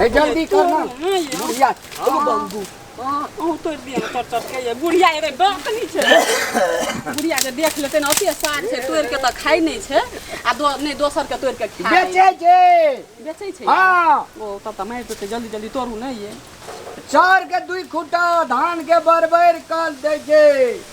हे जल्दी कर ना बुढ़िया। बाबू अहूँ तोड़ि दिअ ने चट चट के। ये बुढ़िया एबै बात नहि छै, बुढ़िया जे देख लेतै ने, ओते साग छै तोड़ि के तऽ खाइ नहि छै आ दो नहि दोसर के तोड़ि के खा बेचै छै। बेचै छै? हाँ। ओ तब तऽ मारि देतै, जल्दी जल्दी तोड़ू ने। ये चाउर के 2 खूटा धान के बरबर कर दै छै।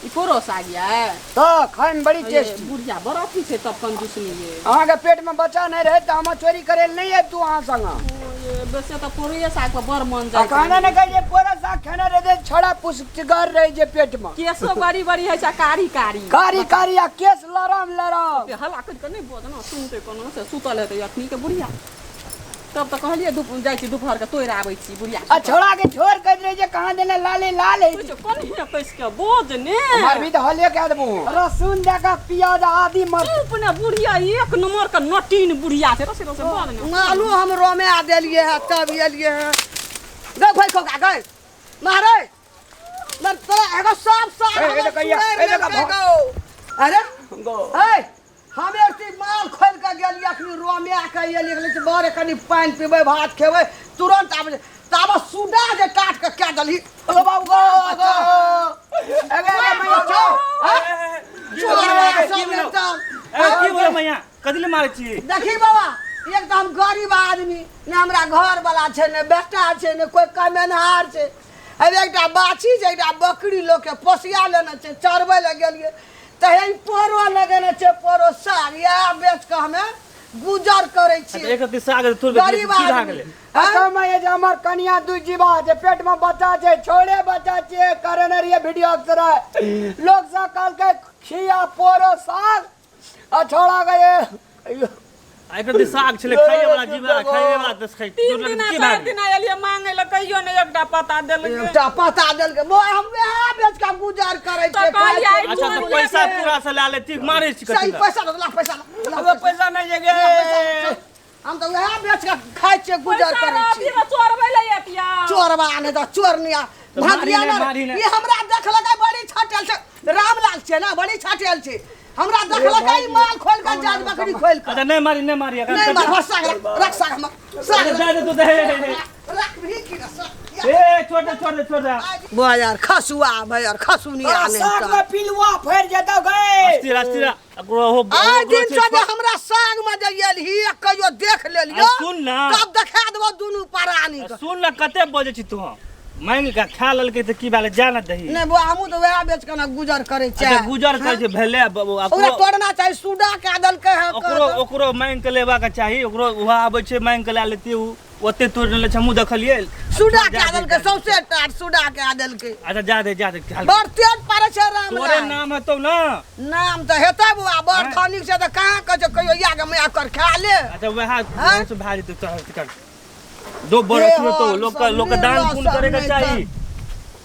ई पोरो साग ये तऽ खाय में बड़ी ये टेस्टी। बुढ़िया बड़ अथी छै तब कंजूसनी ये। अहाँके पेट में बच्चा नहीं रहे तऽ हम चोरी करे नहीं आयब तू अहाँ संग। ओ ये बेसे तऽ पोरोए साग पर बड़ मन आ जाइ कहने छै। ने कहै छै पोरो साग खेने रहे छड़ा पुष्टगर रहे छै पेट में। केसो बड़ी बड़ी होइ छै आ कारी कारी। कारी कारी आ केस लरम लरम। से हल्ला करि कऽ नहि बज ने, सुनतै कोनो से, सुतल हेतै अखनी के बुढ़िया। तब तऽ कहलियै दुप जाइ छी दुपहर के तोड़ि आबै छी बुढ़िया। आ छोड़ा के छोड़ कह रहे जे कहाँ देने लाले लाल है। कुछ कनिहे कसि के बोज ने। मारबी तऽ हले कह देबो। लहसुन दे के प्याज आदि मत। चुप ने बुढ़िया, एक नंबर के नटीन बुढ़िया छै। रसे रसे बोल ने। मालू हम रोमे आ देलिए है तब एलिए है। गए भाई खोका गए मारे मर तोरा एगो सब साग ए, ए हमर देखैया, सुनैर ए देखा लेलकै भौ- गौ। अरे गो। ए हम एक माल खोल के गेलिए अखनी रोमे आ के एलिए, कहलिए जे बड़े कनी पानि पीबै भात खेबै तुरंत आबै, ताबे सुडा जे काट के कए देलही। ओ बाबू गो गो। अगे अगे मैया बचाओ, चो। चोरबा सब एकदम। ए, की बोले मैया, कथी ले मारै छी? देखी बाबा, एक तऽ हम गरीब आदमी, ने हमरा घर वाला छै ने बेटा छै ने कोई कमेनहार छै। अब एकटा बाछी छै एकटा बकरी लोक के पोसिया लेने छै, चरबै लए गेलियै तऽ हे पोरो लगेने छै पोरो साग, इएह बेच कऽ हमे गुजर करै छियै। एक रत्ती साग तोड़ के गरीब की भए आदमी। गेलै? अच्छा मैं जे हमर कनिया दू जीवा जे पेट में बच्चा छै, छोड़े बच्चा छै, करने रहिए वीडियो अक्सर लोग सब कहलकै खिया पोरो साग आ छोड़ा गए। आ एक रत्ती साग छलै खाइए वाला, जीवा खाइए वाला तऽ खाइ। 3 तोड़ दिना के की 4 भए गेलै? दिना एलियै मांगे लए, कहियो ने एकटा पता देलकै। एकटा पता देलकै बौआ, हम वएह बेच कऽ गुजर करै तऽ छियै, खाइ कहलियै, छियै। अच्छा तऽ पैसा पूरा से लए लेती, मारै छी कथी सही लए? पैसा ला, पैसा ला, ला, अब पैसा नहीं जगे। हम तऽ वएह बेच कऽ खाइ छियै गुजर पैसा करै रहती छियै। तऽ चोरबै लए एतियै। चोरबा नहि तऽ चोरनिया तऽ मारी भगिया ने, ने मारी ने। ई हमरा देखलकै बड़ी छाटल छै, रामलाल छै ने बड़ी छाटल छै, हमरा देखलकै ई माल खोल कऽ जाज बकरी खोल कऽ। अच्छा नहि मारी, नहि मारी एखन। नहि मार, साग रख, रख साग हमर, साग जा दे तू दे। रख भी की रे, साग। ए छोड़ दे, छोड़ दे, छोड़ दे। बुआ यार खसुआ भाई यार खसुनिया नहीं साग तऽ। में पिलुआ फैर जेतौ गए। अस्थिर अस्थिर ओकरो हो। आइ दिन से जे हमरा साग में जे एलही आ कहियो देख लेलियो आ सुन ना। तब देखा देबो दुनू प्राणी के। सुन ना, कते बजै छी तू? मांगि के खा लेलकै तऽ की भेलै, जा ना दही। नहि बुआ, हमहूँ तऽ वएह बेच कऽ ने गुजर करै छियै। अच्छा गुजर करै छै भेलै ओकरा तोड़ना चाही, सुडा कए देलकै हँ। ओकरो ओकरो मांगि के लेबाक चाही, ओकरो वएह आबै छै मांगि के लए लेतै, उ ओते तोड़ि लेने छै, हमहूँ देखलियै। सुडा कए देलकै सौंसे टाट सुडा कए देलकै। अच्छा जा दे, जा दे, खा ले। बड़ तेज पड़ै छै राम तोरे नाम हेतौ ना? नाम तऽ हेतै बुआ, बड़ धनिक छै तऽ कहाँ कहै छै कहियो या गे मैया कर खा ले। अच्छा वएह हाँ? से भए जेतौ तोहर कर दो बड़ हे अथी होतौ, हर लोक के सब लोक के दान निर्लज पुण्य सब करे के नहि चाही,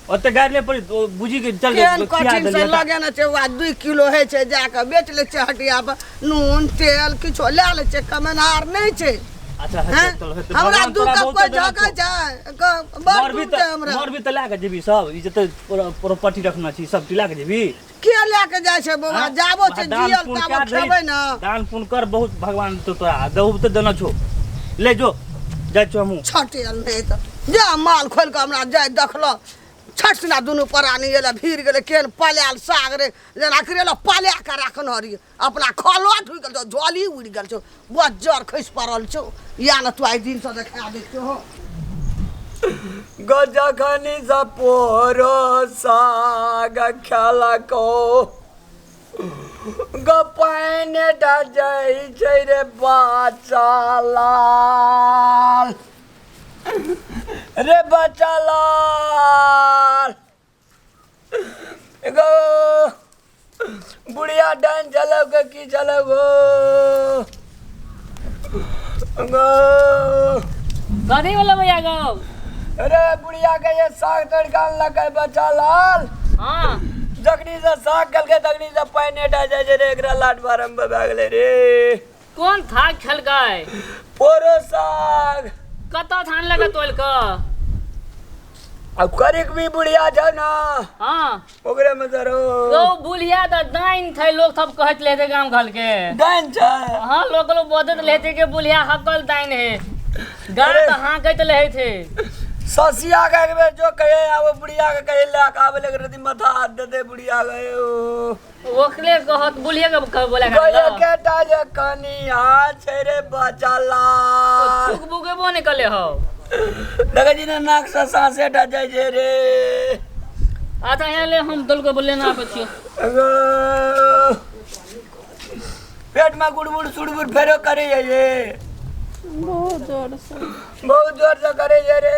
ओते गारि नहि पड़ी, ओ बुझी के चल केहन खिया कठिन से देलियै तऽ। लगेने छै वएह 2 किलो होइ छै, जाकऽ बेच लै छै हटिया पर, नून तेल किछो लए लै छै, कमेनहार नहि छै। अच्छा हेतै, हैं? चल हेतै। हमरा भगवान दू तोरा कप बहुते कोइ देने झकै छौ। छै, बड़ मरबी दुख छै तऽ हमरा। मरबी तऽ लए कऽ जेबी सब, ई जते प्रॉपर्टी रखने छी सब लए कऽ जेबी। के लए कऽ जाइ छै बौआ? हाँ? जाबो छै दान जियल पुण्य ताबो कए दही। खेबै ने। दान पुण्य कर, बहुत भगवान तो तोरा दहु तऽ देने छौ। ले जो, जाइ छौ हमहूँ। छटेल नहि तऽ जा माल खोलि कऽ हमरा जाय देखलक छठ सिना दुनू प्राणी एलै भीड़ गेलै, केहन पलायल साग रे, जेना करेला पला कऽ राखने रहियै, अपना खलो ढुकि गेल छौ, झोली उड़ि गेल छौ, बज्जर खसि पड़ल छौ। या ने तू आइ दिनसँ देखा दै छियौ हौ। गजखनी से पोरो साग खेलको ग पानि जाइ छै रे बच्चा लाल रे बच्चा लाल गो बुढ़िया डाइन चलो के की चलो गो गो। कथी बोलो भैया गो? अरे बुढ़िया के ये साग तड़का लगे बच्चा लाल। हाँ। जखनी से साग कलके तखनी से पानि हटा जाइ छै रे, एकरा लाट बारम पे भए गेलै रे। कोन थाक खेलकै? पोरो साग। कतऽ धान लगा तोल कऽ? अब करिक भी बुढ़िया छौ ना। हाँ। ओकरे में जरो। गौ बुढ़िया तऽ डाइन छै, लोग सब कहैत लेते गाम घर के। डाइन छै? हाँ, लोग लोग बजत लेते के बुढ़िया हकल डाइन है। गाड़ तऽ हाँकैत रहै छै। ससिया के एक बेर जो कहे आबो बुढ़िया के कहे ला के आबे लगे रति माथा हाथ दे दे बुढ़िया के ओ। ओकरे कहत बुढ़िया के बोला के गये के टा जे कनिया छै रे बचला। थूक बुकेबो नहि कले हौ। देखै छी ने नाक से साँसे टा जाइ छै रे। अच्छा यहाँ ले हम दल के बोले ना आबै छियो। अगो, पेट में गुड़बुड़ सुड़बुड़ फेरो करे ये। बहुत जोर से। बहुत जोर से करे ये रे।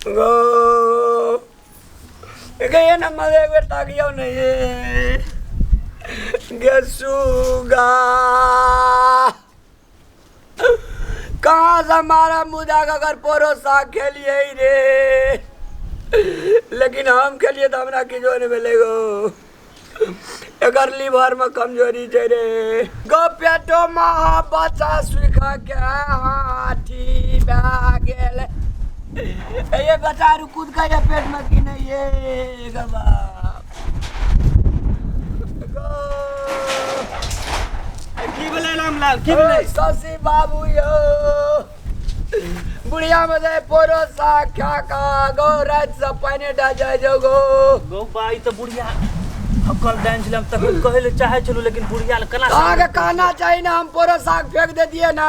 गो गए ना मजे एक बेर ताकियो नहीं ये गेसुगा कहाँ से हमारा मुदा का अगर पोरो साग खेलिए रे, लेकिन हम खेलिए तो हमरा किछो नहीं मिले गो। एकर लीवर में कमजोरी छै रे। गो पेटो महा बच्चा सुखा के हाथी भए गेल। ये बच्चा रु कूद के पेट में की नहीं ये गो बाप। गो की भेलै रामलाल, की भेलै? शशि बाबू यो बुढ़िया में जाए पोरो साग खा का गो रात से पानी डा जाए जो गो। गौ बाई तऽ बुढ़िया हकल डाइन छलै, हम तखन कहै लए चाहै छलहुँ लेकिन बुढ़िया लए केना अहाँके कहना चाही ना हम पोरो साग फेंक दे दिए ना।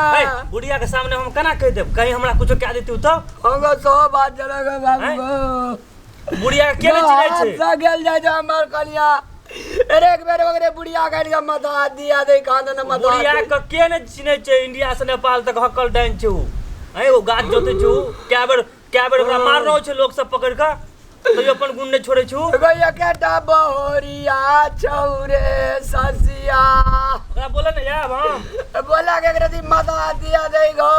बुढ़िया के सामने हम केना कहि देब, कहीं हमरा कुछो कह देती तऽ? हमको सौ बात जरा बाबू गो। बुढ़िया के नहि चिन्है छै? से गेल जाय जो हमर कनिया। अरे एक बेर ओकरे बुढ़िया काटि के माथा दिया दे कान न माथा। बुढ़िया के के नहि चिन्है छै? इंडिया से नेपाल तक हकल डाइन छै उ। हैं ओ गाछ जोतै छै उ, कए बेर ओकरा मारनो छै लोक सब पकड़ि कऽ, तैयो अपन गुण नहि छोड़ै छै उ। एगो एकेटा बहोरिया छौ रे ससिया। ओकरा बोले ने आयब हम। बोला के एकरा दी माथा दिया दे गो।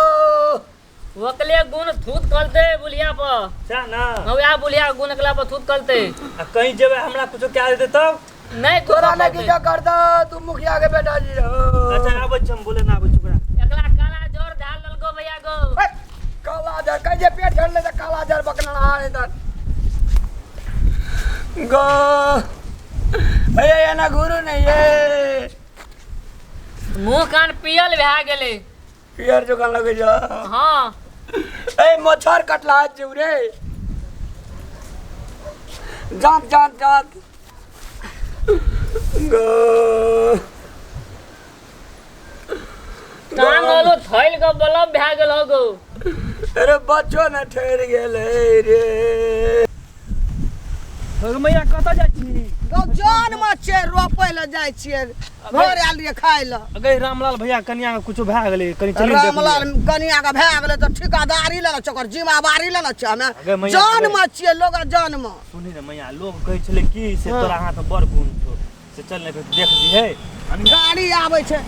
ओकले गुण थूत कलते बुढ़िया पर। सएह ना। वएह बुढ़िया गुण एकला पर थूत कलते। आ कहीं जेबै हमरा कुछो कए देतै तब? नहीं तोरा नहीं किछो कर दो, तू मुखिया के बेटा जी रहो। अच्छा आबै छी हम, बोले ना आबै छी ओकरा। एकला काला जोर धार ललको भैया गो। काला जर कहीं जे पेट झड़ले त काला जर बकना आने तर गो। अरे ये ना गुरु नहीं ये। मुंह कान पियल भए गेलै। पियर जोकान लगे जा। हाँ। ए मच्छर कटला जीव रे। जात जात जात गो। टांग होलो थैल के बलब भए गेल हो गो। अरे बच्चो न ठहर गेलै रे। मैया कतऽ जाइ छी? गौ जन मे छै रोपै लए जाइ छियै, घर आयल रहियै खाय लए। अगे रामलाल भैया कनिया के कुछो भए गेलै, कनि चलि देख। रामलाल कनिया के भए गेलै तऽ ठिकादारी लेने छै, ओकर जिम्मेवारी लेने छै। हमे जन मे छियै लोग जन मे। सुनी ने मैया, लोग कहै छलै कि से तोरा हाथ में बड़ गुण छौ, से चल ने देख दिहे। गाड़ी आबै छै।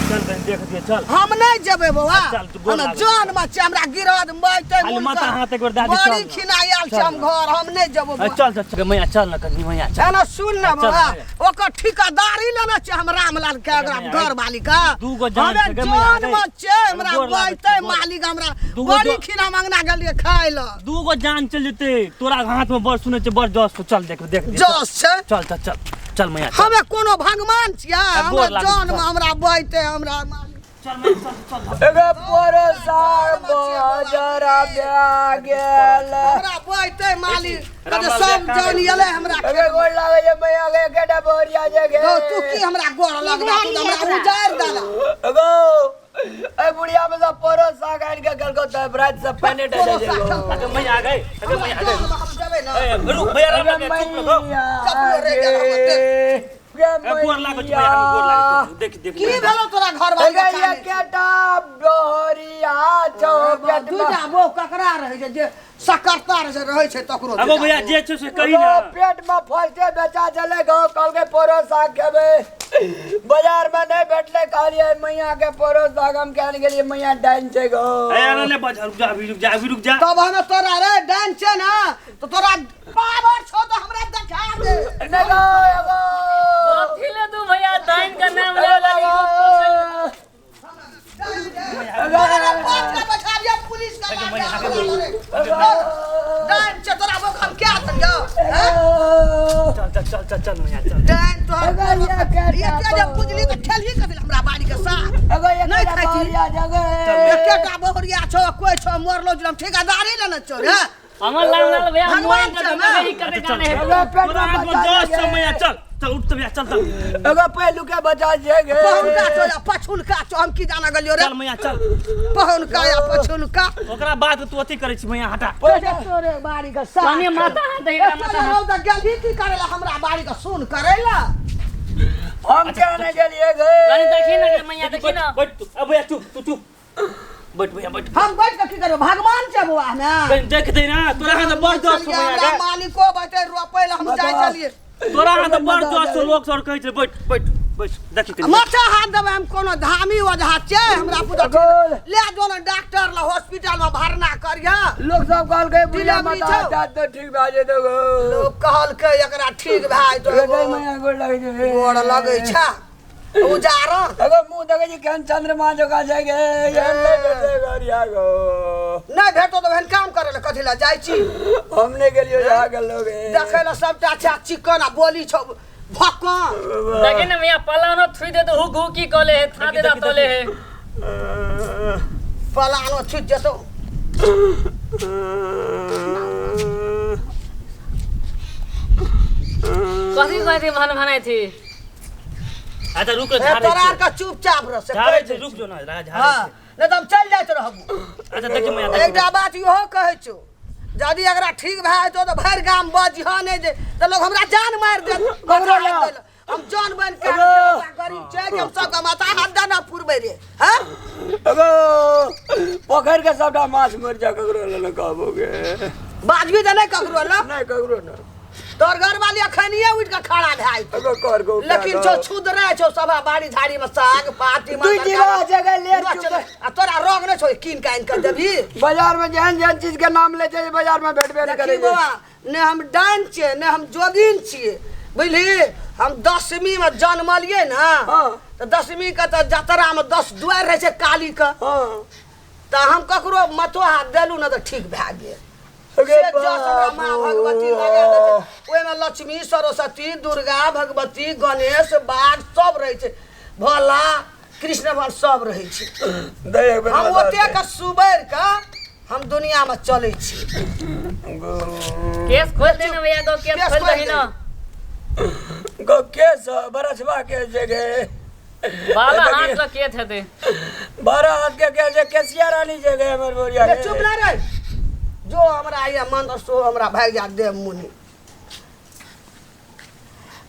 चल तनी देख दिहे चल। हम नहि जेबै बौआ, हम जन मे छियै, हमरा गिरद मरतै। माता हाथ एक बेर दए दे। बड़ी खिनायल छै हम घर, हम नहि जेबै। चल चल चल मैया चल न कनि मैया चल। एना सुन न बौआ, ओकर ठिकादारी लेने छै हम रामलाल के घर वाली के। दूगो जान छै जन मे छियै, हमरा बैतै मालिक हमरा बड़ी खिना मंगना गेलियै खाय लए। दूगो जान चल जेतै तोरा हाथ में, बड़ सुनै छै बड़ जस। चल देख देख जस छै। चल चल चल चल मैया। हमे कोनो भगवान छियै, हमरा जान में हमरा बैते हमरा मालिक। चल मैया चल चल। एगो पोरो साग बजरा भए गेल। हमरा बैते मालिक कते सब जान एलै हमरा। एगो गोर लागै छै मैया के, एकेटा बोरिया जे गे। तू की हमरा गोर लगला, तू हमरा उजारि देला। एगो ए बुढ़िया में सब पोरो साग आनि के गलको त रात से पानी डा जाइ छै। अगे मैया गई, अगे मैया गई। हम जेबै ना। ए रुक भैया रामलाल के चुप रहो। चपलो रे गेल हम ते। गोर लागै छै मैया, गोर लागै छै। देख देख की भेलो तोरा घर वाली के? एकेटा बोरिया छौ पेट में। दूटा बो ककरा रहै छै जे सकरता रहै छै तकरो। अगो भैया जे छै से कही ना। पेट में फलते बेचा चले गो, कहलकै पोरो साग खेबै, बाजार में नहीं भेटलै, कहलियै मैया के पोरो साग हम कहल गेलियै मैया डाइन छै गो। ए ना ने बज, रुक जा अभी, रुक जा अभी, रुक जा। तब हम तोरा रे डाइन छै ना तो तोरा पावर छौ तो हमरा देखा दे। नहीं गो एगो कथी ले तू भैया डाइन के नाम ले लगी। पुलिस का डाइन छै तोरा हम क्या दियौ? चल चल चल चल चल मैया चल। डाइन तो तोहर अगर ये के एते जे पुजली तऽ खेलही कथी हमरा बाड़ी के साग अगर ये नहि खाइ छी। जगह एकेटा बहुरिया छौ कोइ छौ मरलो जे हम ठेकेदारी लेने छौ रे हमर लाल लाल भैया भगवान मोबाइल छै का ना? ई करे गाने है अगर पेट तोरा में हाथ में बचा दस जे छौ मैया चल चल उठ तो भैया चल चल अगर पहलू के बचा जे गे पहुनका छौ या पछुलका छौ हम की जाना गेलियो रे चल मैया चल पहुनका या पछुलका ओकरा बाद तू अथी करै छी मैया हटा तोरे बाड़ी के साग कने माथा हाथ एकरा माथा हाथ रौदा गेलही की करे ला हमरा बाड़ी के सुन करे ला हम क्या नहीं गेलिए गे कने देखी ना गे मैया देखी ना बैठ तू अब भैया चुप तू चुप बैठ भैया बैठ हम बैठ के की करब भगवान छै बौआ ने कहीं देख दे ना तोरा हाथ बड़ दोस्त छौ मैया हमरा गे मालिको बैठे रोपै ला हम जाइ छलियै तोरा हाथ बड़ दोस्त छौ लोग सब कहै छै बैठ बैठ बैठ देखी कनी माथा हाथ देबै हम कोनो धामी ओझा छै हमरा पुतहु अगर ले जो ने डॉक्टर ला हॉस्पिटल में भरना करिह लोग सब कहलकै बुढ़िया डिलीवरी माता छौ। जात तो ठीक भए जेतौ गो लोग कहलकै एकरा ठीक भए जेतौ गे एगो मैया गोड़ लगै छै गोड़ लगै छै उजारन अगर मुंह देखै छी केहन चंद्रमा जकाँ छै गे एहन नहि भेटै गरिया गो नहि भेटो तऽ ओहन काम करे ला कथी ला जाइ छी हम नहि गेलियो यहाँ गेलो गे देखै ला सबटा छै चिकन आ बोली छौ भक्कन देखी ना भैया पलानो थुई दे तो हुक हुक की कले है था दे दा तोले है पलानो छुटि जेतौ कथी कहती भन भनाई थी अच्छा रुक ए, झाड़ै तोरा छै आरके चुपचाप रह से झाड़ै कहि छै दै रुक छी। जो ना झाड़ै हँ छै नहि तऽ हम चलि जाइत रहबू अच्छा देखी मैया देखी एकटा बात इहो कहै छौ यदि एकरा ठीक भए जेतौ तऽ भरि गाम बजिह नहि जे तऽ लोग हमरा जान मारि देत ककरो ना। हम जान बनि के अगो। गरीब छै कि हम सबके माथा हाथ देना पुरबै रे हँ अगो पोखरि के सबटा माछ मरि जा ककरो लऽ कहबो गे बाजबी तऽ नहि ककरो लग नहि ककरो ना तोहर घरवाली अखनिये उठि कऽ खड़ा भए जेतौ अगो कर गो लेकिन छौ छुदरे छौ सभा बाड़ी झाड़ी में साग पात दू जीवा जगह ले चुके आ तोरा रोग नहि छौ कीन के आनि कऽ देबही बाजार में जेहन जेहन चीज के नाम ले छै बाजार में भेटबे नहि देखी करै छै बौआ ने हम डाइन छियै ने हम जोगिन छियै बुझली हम दसमी में जन्मलियै ने हाँ। तऽ दसमी के तऽ जतरा में 10 दुआरि रहै छै काली के हाँ तऽ हम ककरो मथो हाथ देलहुँ ने तऽ ठीक भए गेल अगे से जस हमरा माँ बाबू। भगवती लगा दै छै ओहिमे लक्ष्मी सरस्वती दुर्गा भगवती गणेश बाघ सब रहै छै भोला कृष्ण भगवान सब रहै छै दे एक बेर हम बता ओतेक दे। सुबैर के हम दुनिया में चलै छी गो केस खोल दे ना भैया गो केस केस खोल खोल दही ना गो केस बरसवा के जगह बाला हाथ ला के थे ते 12 हाथ के के जे केसिया रानी जगह हमर बोरिया ए, चुप ना रह जो हमरा ये मन सो हमरा भागि जा देव मुनि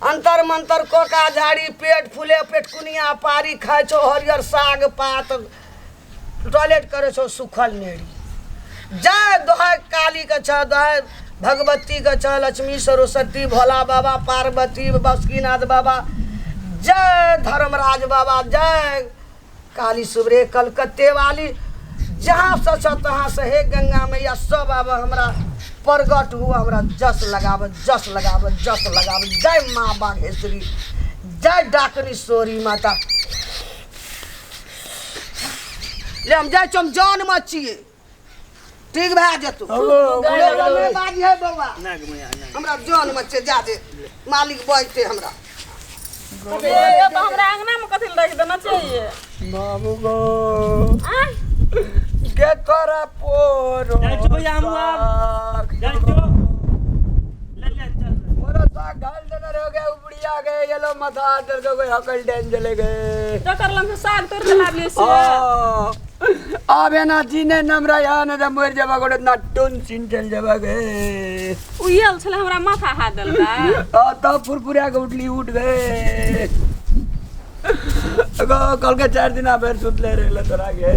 अंतर मंतर कोका झाड़ी पेट फूले पेट कुनिया पारी खाइ छौ हरियर साग पात टॉयलेट करै छौ सुखल नेड़ी जय दोहाय काली के छ दोहाय भगवती के छ लक्ष्मी सरस्वती भोला बाबा पार्वती बासुकीनाथ बाबा जय धर्मराज बाबा जय काली सुबरे कलकत्ते वाली जहाँ से छ तहाँ से हे गंगा मैया सब आब हमरा प्रगट हुआ हमरा जस लगाब जस लगाब जस लगाब जय माँ बाघेश्वरी जय डाकनी सोरी माता ले हम जाइ छी हम जान में छियै ठीक भए जेतौ नहि बाजी है बौआ नहि गे मैया नहि हमरा जान में छियै जा दे मालिक बजते हमरा ये तो हमरा अंगना में कथी रख देना चाहिए बाबू गो आय के तोरा पोरो जाइ छी भैया हमहूँ आब। साग। जाइ छौ ले ले चल पोरो साग घाल देने रह गए उबड़िया गए ये लो माथा दर्द हो गए हकल डेन चले गए जकर लंग से साग तोड़ के लाबलिए से आ, आबे ना जीने नमरा यहाँ ने मर जाबा गोड़े ना टून सीन चल जाबा गे उयल छले हमरा माथा हाथ देलका आ तब फुरफुरा के उठली उठ गए गो कल के 4 दिन आबेर सुतले रहे तोरा गे